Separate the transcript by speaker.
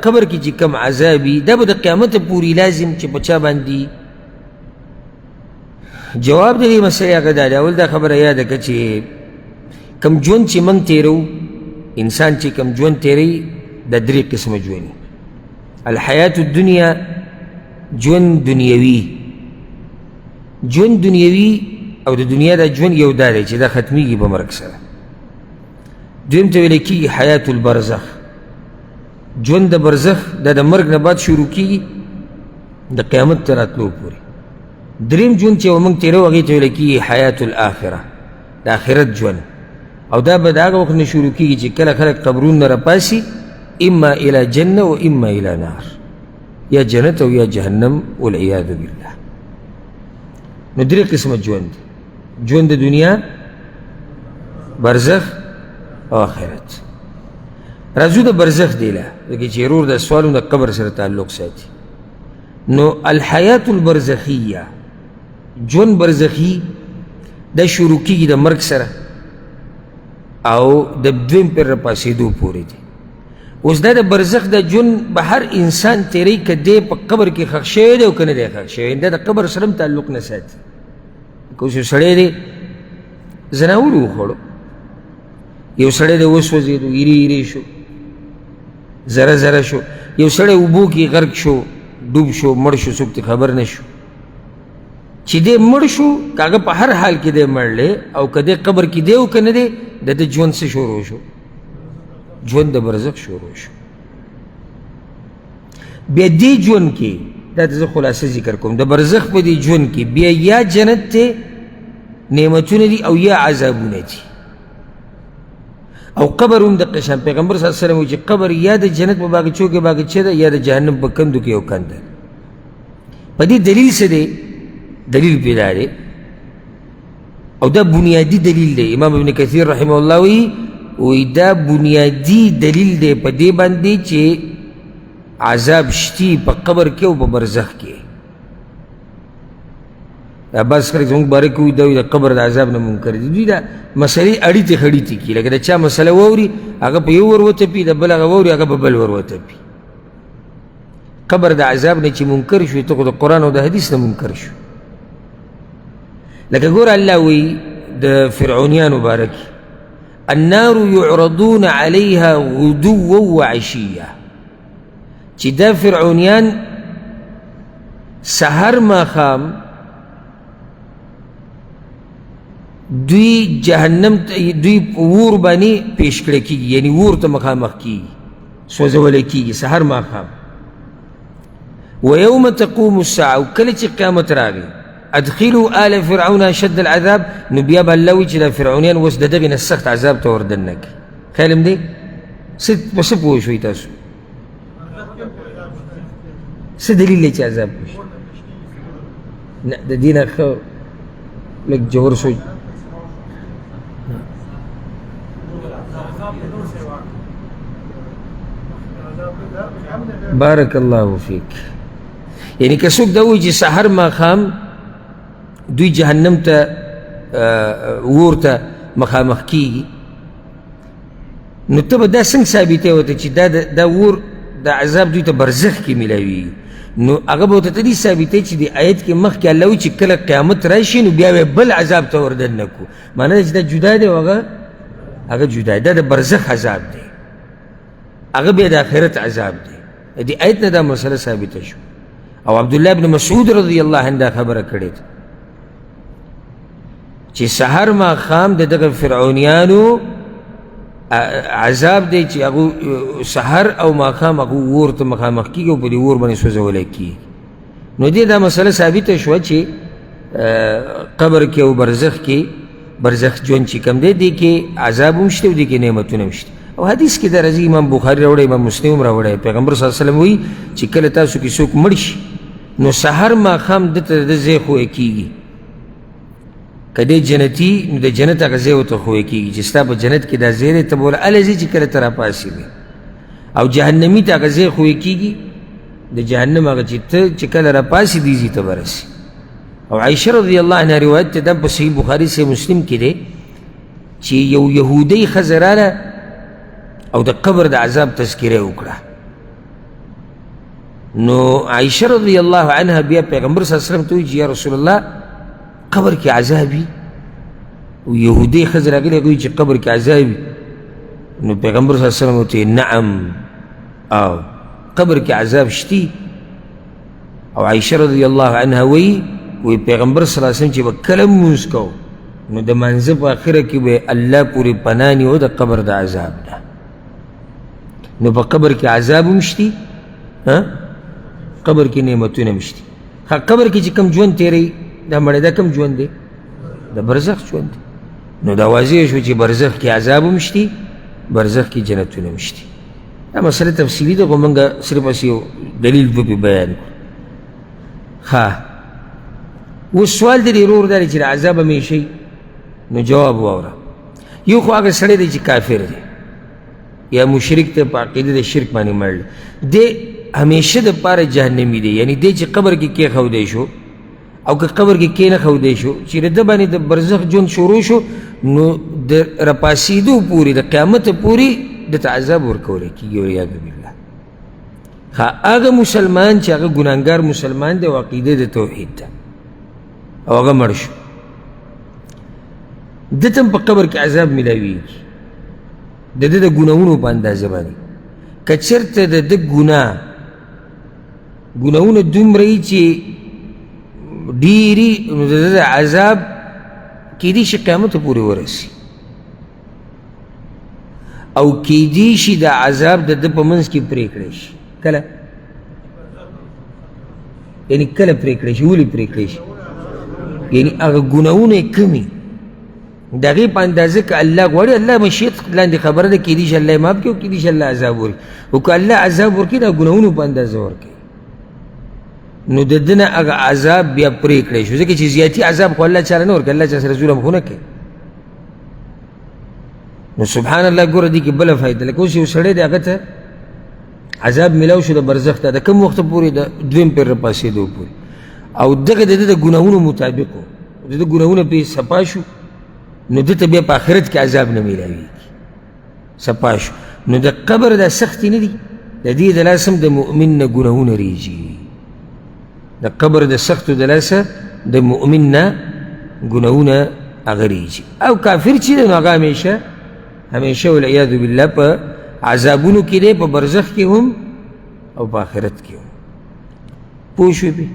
Speaker 1: قبر کې چې کوم عذاب وي دا به د قیامت پورې لازم چې په چا باندې. جواب د دې مسئلې هغه دا دی، اول دا خبره یاده کړه چې کوم ژوند چې موږ تېرو، انسان چې کوم ژوند تېروي دا درې قسمه ژوند. الحیات الدنیا ژوند دنیوي، ژوند دنیوي او د دنیا دا ژوند یو دا دی چې دا ختمیږي په مرګ سره. دویم ته ویل کېږي حیات البرزخ، ژوند د برزخ دا د مرګ نه بعد شروع کېږي د قیامت تر راتلو پورې. دریم ژوند چې موږ تېرو هغې ته ویل کېږي حیات الاخره، د آخرت ژوند، او دا به د هغه وخت نه شروع کېږي چې کله خلک قبرونه نه راپاسي، اما الی جنه و اما الی نار، یا جنت او یا جهنم والعیاذ بالله. نو درې قسمه ژوند دی، ژوند د دنیا، برزخ او آخرت. راځو د برزخ دی له، ځکه چې ورور د سوالونه د قبر سره تعلق ساتي. نو الحیات البرزخیه، ژوند برزخي دا شروع کېږي د مرګ سره او د دویم پر راپاڅېدو پورې دی. اوس دا د برزخ د ژوند به هر انسان تېروي، که دی په قبر کې ښخ شوی دی او که نه دی ښخ شوی، دا د قبر سره هم تعلق نه ساتي. که اوس یو سړی دی ځناور وخوړو، یو سړی دی وسوځېدو، ایرې ایرې شو، ذره ذره شو، یو سړی اوبو کې غرق شو، ډوب شو، مړ شو، څوک ترې خبر نه شو. چې دی مړ شو، که هغه په هر حال کې دی مړ دی او که دی قبر کې دی او که نه دی، د ده ژوند څه شروع شو؟ ژوند د برزخ شروع شو. بیا دې ژوند کې دا زه خلاصه ذکر کوم، د برزخ په دې ژوند کې بیا یا جنت ته نعمتونه دي او یا عذابونه دي. او قبر هم دقه شان، پیغمبر صلی الله علیه وسلم وایي چې قبر یا د جنت په باغچو کې باغچه ده یا د جهنم په کندو کې یو کنده. په دې دلیل څه دی؟ دلیل پیدا دی او دا بنیادي دلیل دی. امام ابن کثیر رحمه الله وایي، وایي دا بنیادي دلیل دی په دې باندې چې عذاب شتي په قبر کې او په برزخ کې. دا بعض خلک زموږ باره کې وایي دا وایي د قبر د عذاب نه منکر دي. دوی دا مسئلې اړیتې خړیتې کړي، لکه د چا مسئله واوري هغه په یو ور وتپي، د بل هغه واوري هغه په بل ور وتپي. قبر د عذاب نه چې منکر شو، ته خو د قرآن او د حدیث نه منکر شو. لکه ګوره الله وایي د فرعونیانو باره کې، النار يعرضون عليها غدوا وعشية، چې دا فرعونیان سحر ماښام دوی جهنم ته، دوی ور باندې پیش کړی کېږي، یعنی ور ته مخامخ کېږي، سوځولی کېږي سحر ماښام. ویوم تقوم الساعة، او کله چې قیامت راغی، ادخلوا آل فرعون اشد العذاب، نو بیا به الله وایي چې دا فرعونیان اوس د دغې نه سخت عذاب ته وردننه کړي. خیال هم دی؟ څه په څه پوه شوئ تاسو؟ څه دلیل دی چې عذاب وشي؟ نه، د دې نه ښه لږ ژور سوچ. بارک الله فیک. یعنی که څوک دا وایي چې سحر ماښام دوی جهنم ته ور ته مخامخ کیږي، نو ته به دا څنګه ثابتوې ورته چې دا دا ور د عذاب دوی ته برزخ کې میلاویږي؟ نو هغه به ورته ته دې ثابتوې چې د آیت کې مخکې الله وایي چې کله قیامت راشي نو بیا به بل عذاب ته وردننه کړو. معنی دا چې دا جدا دی او هغه جدا دی، دا د برزخ عذاب دی، هغه بیا د آخرت عذاب دی. د دې آیت نه دا مسله ثابته شو. او عبدالله بن مسعود رضی الله عنه دا خبره کړې ده چې سحر ماښام د دغه فرعونیانو عذاب دی چې هغه سحر او ماښام هغه ور ته مخامخ کېږي او په دې اور باندې سوځولی کېږي. نو دې دا مسله ثابته شوه چې قبر کې او برزخ کې، برزخ ژوند چې کوم دی، دې کې عذاب هم شته او دې کې نعمتونه هم شته. او حدیث کې دا راځي، امام بخاري راوړی، امام مسلم هم راوړی، پیغمبر صلی الله علیه وسلم وایي چې کله تاسو کې څوک مړ شي نو سحر ماښام ده ته د ده ځای ښویه کېږي. که دی جنتي نو د جنت هغه ځای ورته ښویه کېږي چې ستا په جنت کې دا ځای دی، ته به ورله هله ځې چې کله ته راپاڅېږې. او جهنمي ته هغه ځای ښویه کېږي د جهنم هغه چې ته چې کله راپاڅې دې ځای ته به رسې. او عایشه رضی الله عنها روایت ته دا په صحیح بخاري صحیح مسلم کې دی چې یو یهودۍ ښځه راله او د قبر د عذاب تذکره یې وکړه. نو عائشه رضی الله عنها بیا پیغمبر صلی الله علیه وسلم ته وایي چې یا رسول الله قبر کې عذاب وي. او یهودي ښځه راغلې، هغه وایي چې قبر کې عذاب وي. نو پیغمبر صلی الله علیه وسلم ورته نعم، او قبر کې عذاب شتي. او عائشه رضی الله عنها وایي، وایي پیغمبر صلی الله علیه وسلم چې به کله لمونځ کوو نو د مانځه په آخره کې به الله پورې پناه نیوه د قبر د عذاب نه. نو په قبر کې عذاب هم شتي، قبر کې نعمتونه هم شتي. قبر کې چې کوم ژوند تېروي دا مړی دا کوم ژوند دی؟ د برزخ ژوند دی. نو دا واضح شو چې برزخ کې عذاب هم شتي، برزخ کې جنتونه هم شتي. دا مسله تفصیلي ده، خو موږ صرف هسې یو دلیل دوه پرې بیان کړو. ښه، اوس سوال د دې ورور دا دی چې د عذاب همیشه، نو جواب واوره. یو خو هغه سړی دی چې کافر دی یا مشرک ته په عقیده د شرک باندې مړ دی، همیشه دپاره جهنمي دی. یعنی دی چې قبر کې کېښودی شو او که قبر کې کېنښودی شو، چې د ده باندې د برزخ ژوند شروع شو، نو د راپاسېدو پورې د قیامت پورې ده ته عذاب ورکولی کېږي، والعیاذ بالله. ښه، هغه مسلمان چې هغه ګناهګار مسلمان دی او عقیده د توحید ده او هغه مړ شو، ده ته هم په قبر کې عذاب میلاویږي د ده د ګناهونو په اندازه باندې. که چېرته د ده ګناهونه دومره وي چې ډېري، نو د ده عذاب کیدی شي قیامت پورې ورسي، او کیدی شي د عذاب د ده په منځ کې پرې کړی شي. کله؟ یعنی کله پرې کړی شي؟ ولې پرې کړی شي؟ یعنی هغه ګناهونه یې کمي، د هغې په اندازه که الله غواړي، الله مشیت لاندې خبره ده، کیدی شي الله یې معاف کړي او کیدی شي الله عذاب ورکړي. خو که الله عذاب ورکړي، د ګناهونو په اندازه ورکوي، نو د ده نه هغه عذاب بیا پرې کړی شو. ځکه چې زیاتي عذاب خو الله چاله نه ورکوي، الله چا سره ظلم خو نه کوي. نو سبحان الله، ګوره دې کې بله فایده، لکه اوس یو سړی دی هغه ته عذاب میلاو شو د برزخ ته، د کوم وخته پورې؟ د دویم پیر راپاڅېدو پورې، او دغه د ده د ګناهونو مطابق و، د ده ګناهونه پرې صفا شو، نو ده ته بیا په آخرت کې عذاب نه میلاویږي، صفا شو. نو د قبر دا سختې نه دي، د دې د لاسه هم د مؤمن نه ګناهونه ریږي، د قبر د سختو د لاسه د مؤمن نه ګناهونه هغه ریږي. او کافر چې دی نو هغه همیشه همیشه والعیاذ بالله په عذابونو کې دی، په برزخ کې هم او په آخرت کې هم. پوه شوې پرې؟